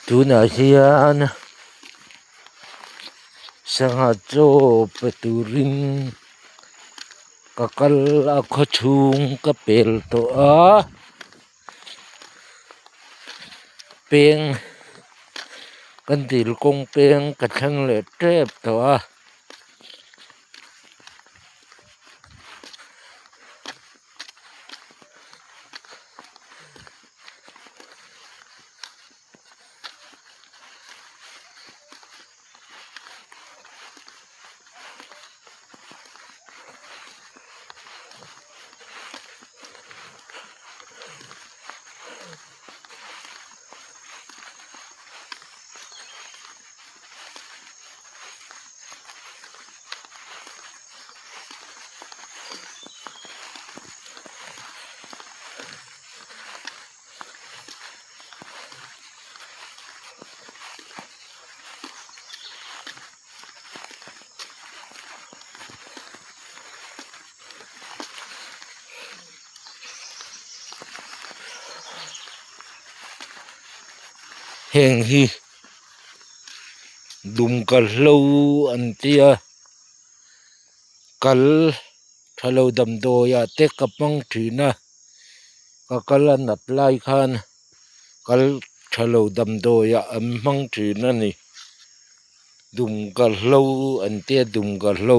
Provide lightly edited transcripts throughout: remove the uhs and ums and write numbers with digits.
Tunah hian sangha chaw pe turin ka kal a khawchhung ka pel tawh a. Peng kan dil kawng peng ka thleng leh tep tawh a. Heng hi dumka hlo an tia kal tha lo damdawi ah te ka hmang thin a ka kal a nat lai khan kal tha lo damdawi ah an hmang thin a ni. Dumka hlo an tia dumka hlo.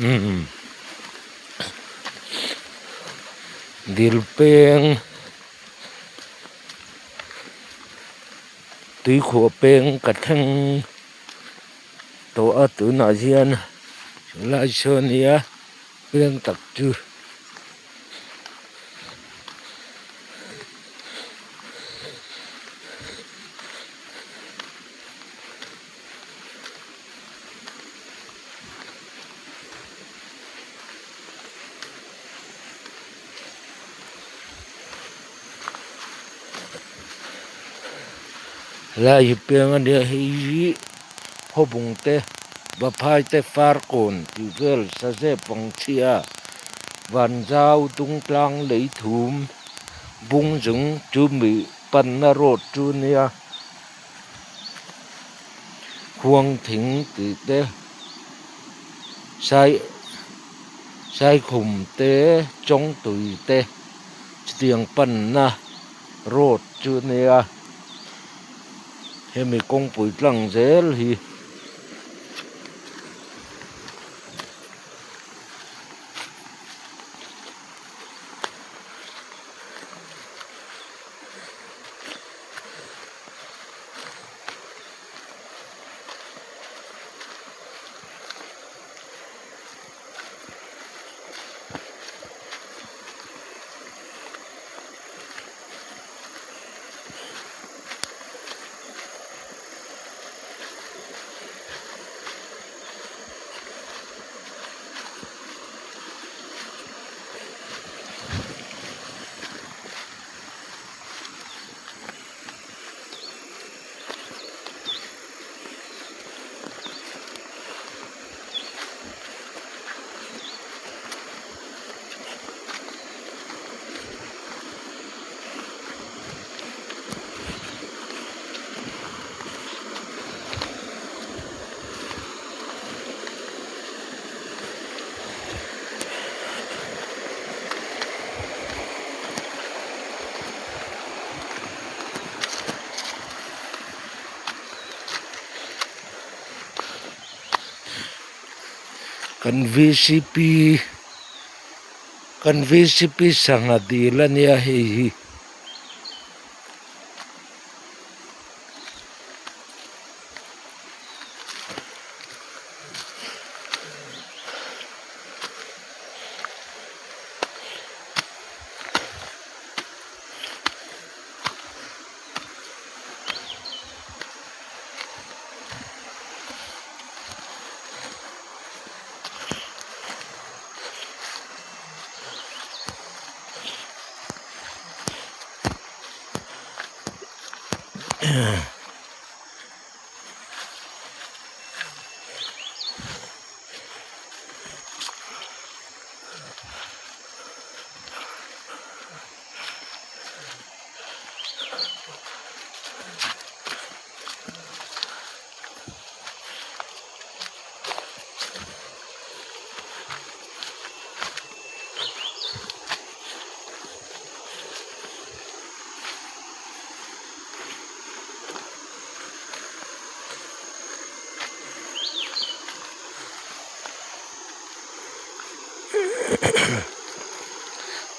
Umm dil peng tuikhuah peng ka thleng tawh a tunah hian lai sawn nia peng tak chu. Helai hi piang a nia hei hi khawbung te vaphai te farkawn tih vel sazep pangchhia vanzau dungtlang lei thum bung zung chu mi panna road chu nia. Khuang thing tih te sai saikhum te chawngtui te chutiang panna. Road chu nia hemi kawngpui tlang zel hi. Kan vcp kan vcp sangha dil ania hei hi.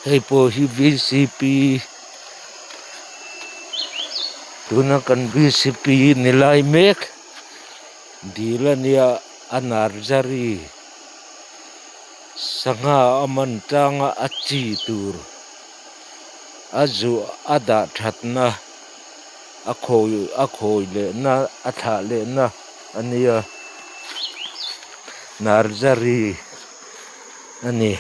Hei pawh hi vcp tuna kan vcp ni lai mek dil a nia a nursery sangha a man tanga a chi tur a zuah a dah thatna a khawi a khawi leh na a thlah leh na a nia nursery a ni.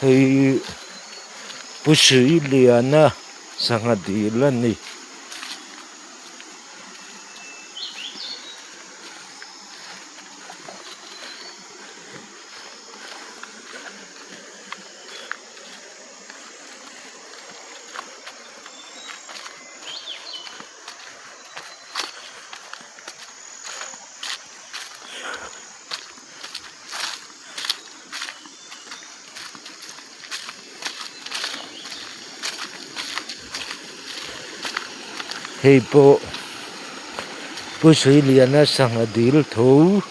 Hei Pu Suiliana sangha dil a ni. Hei pawh Pu Suiliana sangha dil tho.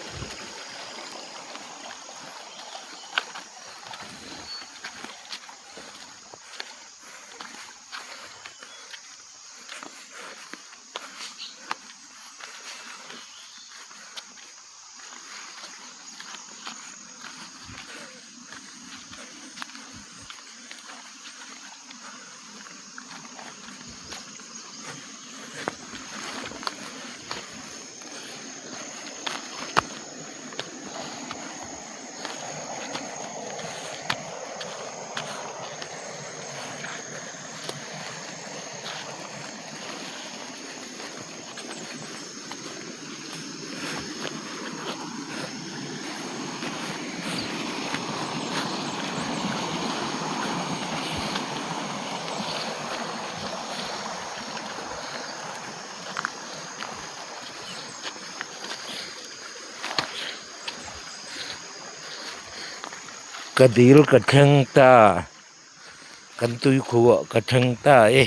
Ka dil ka thleng ta kan tuikhuah ka thleng ta e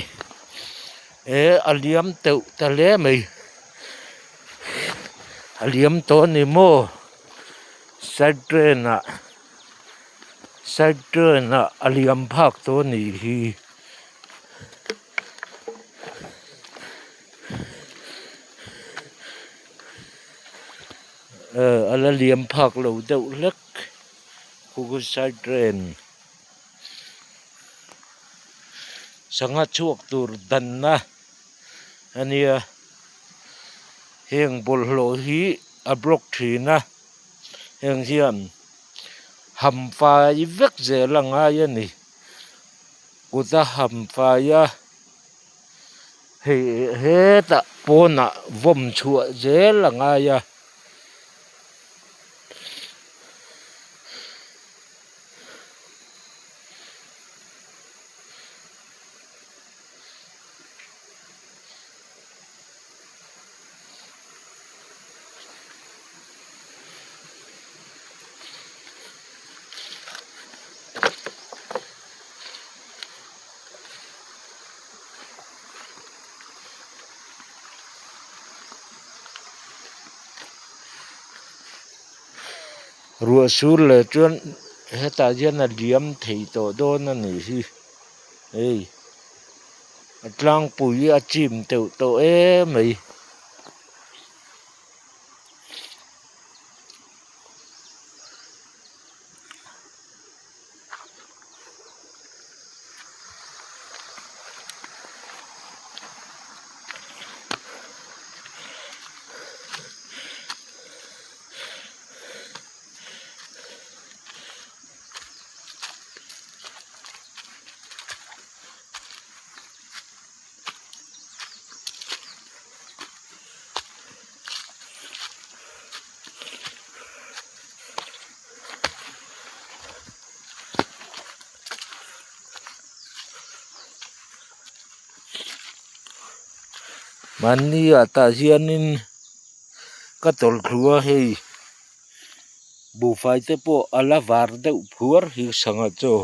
he a liam teuh ta hle mai a liam tawh a ni maw side train ah side train ah a liam phak tawh a nih hi. A la liam phak lo deuh hlek khukusai train sangha chhuak tur danna a nia heng bawlhhlawh hi a block thin a heng hian ham fai vek zel a ngai a ni kut a ham fai a. Hei hetah pawnah vawm chhuah zel a ngai a. Ruah sur leh chuan hetah hian a liam thei tawh dawn a nih hi hei a tlangpui a chim teuh tawh emai. Mahni ah tah hianin ka tawlh thlu a hei buhfai te pawh a la var deuh phuar hi sangha chaw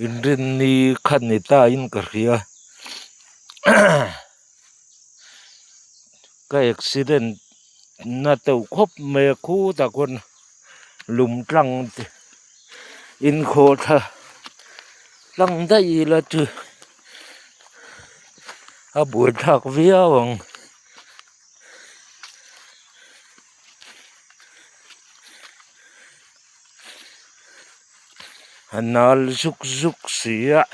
inrinni kha ni ta in ka hria. Ka accident na teuh khawp mai a khutah khawn lum tlang te inkhawh thla tlang daih ila chu a buaithlak viau ang. A nal zuk zuk si a.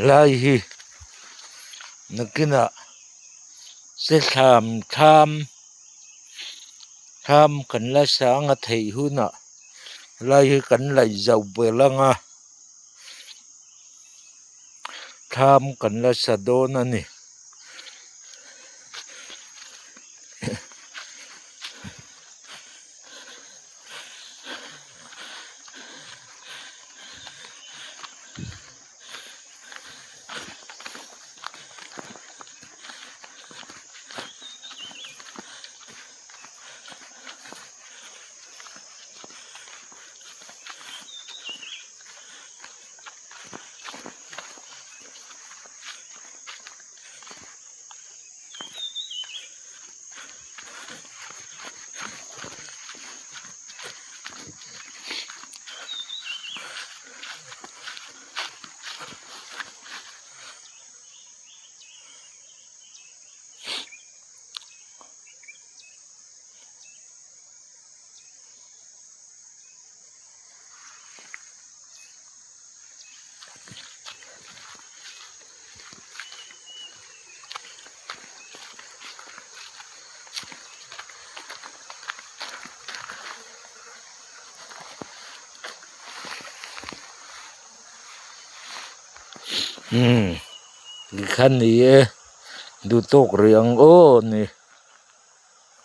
Lai hi nakinah se thlam thlam thlam kan la sang a theih hunah lai hi kan laih zauh belh ang a thlam kan la sa dawn a ni. Umm tikhan ni e duhtawk rih ang aw ni.